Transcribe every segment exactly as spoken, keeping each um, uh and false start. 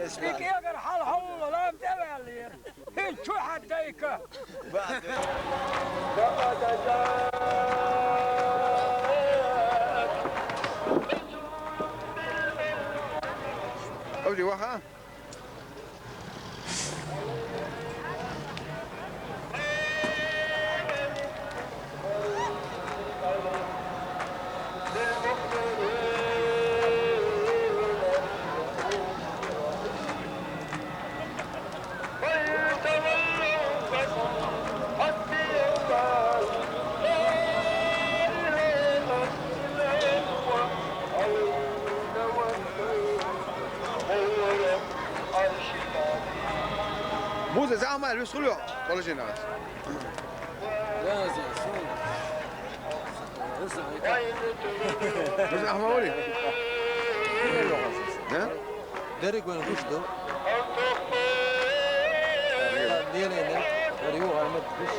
Икегар хьалхьовла лам тӀеваьллера. ХӀинца чу хьаьддайка. Авди ваха? Муза, зама, русхулю, положи нас. Муза, ахмаули. Да? Дерек вен гуш ду. Лелейна, риу гамет гуш.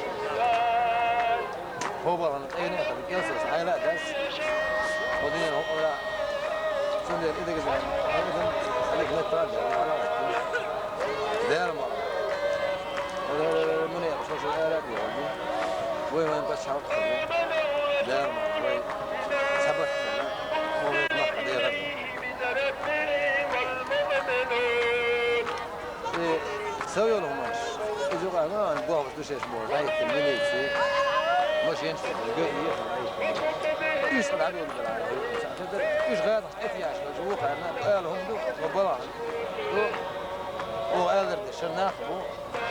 Хобалан, къейна, хаб, келсес, айла, дас. Ходин, хобала. Сендер, идеге зан. Алик, алик, мет трак, жан, ала. Дерма. Муне, шошу, ала, ди, ходи. Вой, вой, пачхал, ходи. Дерма, вой. Сабат, ходи. Ходи, махка, дерма. Э, савёл хумаш. Изу гана, гуавс душеш бо, райт, милици. Машин, гö-, гö-, райт. Иш лабёл бара. Иш гад, эт яш, жу хана, эл хумду, бала. О, эл дер, шанах бу.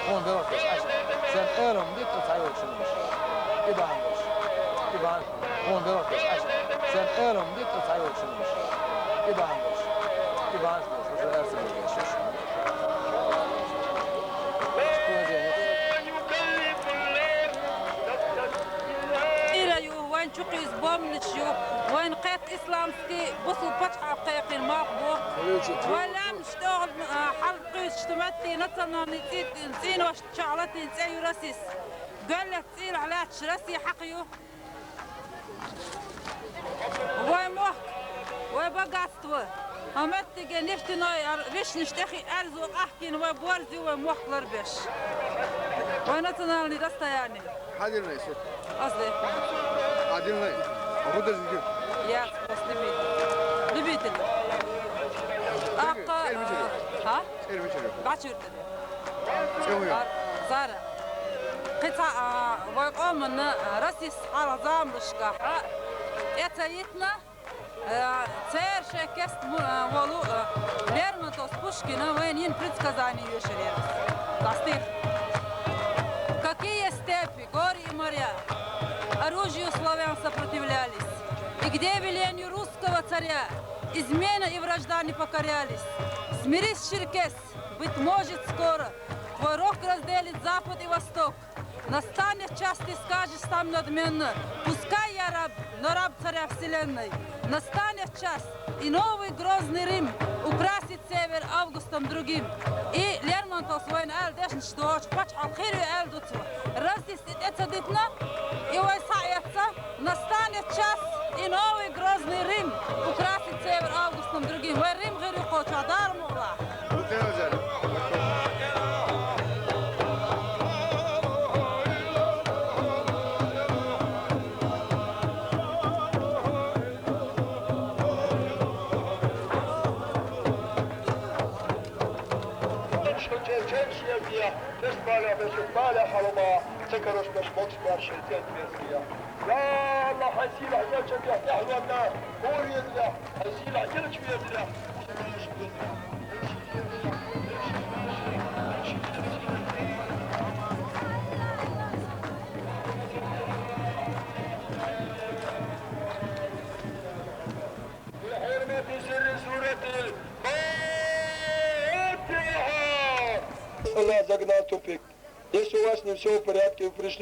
Хун белохташ аша. Сен элом дит цайол шумуш. Ибан бош. Ибан. Хун белохташ аша. Сен элом дит цайол шумуш. Ибан бош. Ибан бош. Уже арсен бош. Ира ю, вайн чукъиз бомнич ю, вайн къет исламский бусул пачхьа къекъин мах бу. Вайн лам штогъ, а, хьал къуьз штуматти национальный ци-, цин ваш Чалатин цӀе ю расис. Гвеллет цӀила гьалач Россия хьакъ ю. Вай мохк, вай богатство. Гьаметтиге нефтяной ар-, вишниш тӀехи арзу къахкин вай борзи вай мохк ларбеш. Вай национальный достояние. Адилнай су. Асле. Адилнай. Агудер зиги. Я, просто любитель. Любитель. Акъа, Эльвичер. А? Эльвичер. Бачуртер. Ар-, зара. Кхъица, а, вай къомана, а, расис хьал замлушка, а, тӀе ца йитна, а, цер шекест му-, а, валу, а, Лермонтовс Пушкина вайн йин предсказание йошарерас. Застих. Какие степи, горы и моря оружию славян сопротивлялись, и где велению русского царя измена и вражда не покорялись. Смирись, черкес, быть может, скоро твой рог разделит запад и восток. Настанет час, ты скажешь сам надменно: «Пускай я раб, но раб царя вселенной». Настанет час, и новый грозный Рим украсит север августом другим. И Лермонтовс вайн аьл дешнаш доч, пачхьал хир ю аьл дуцва. Расис тӀе ца дитна, и вай схьаэцца, настанет час, и новый грозный Рим украсит север августом другим. Вай Рим гъири кхоча дармула. Чечен шиятия, честь баля, бешек баля, халама, чекарош беш бокс бар шейтен версия. Я Аллах, хасила, я чекя, я хвата, ория, хасила, я чуя. بحرمة سر سورة الفاتحة. Она загнал тупик. Если у вас не все в порядке, вы пришли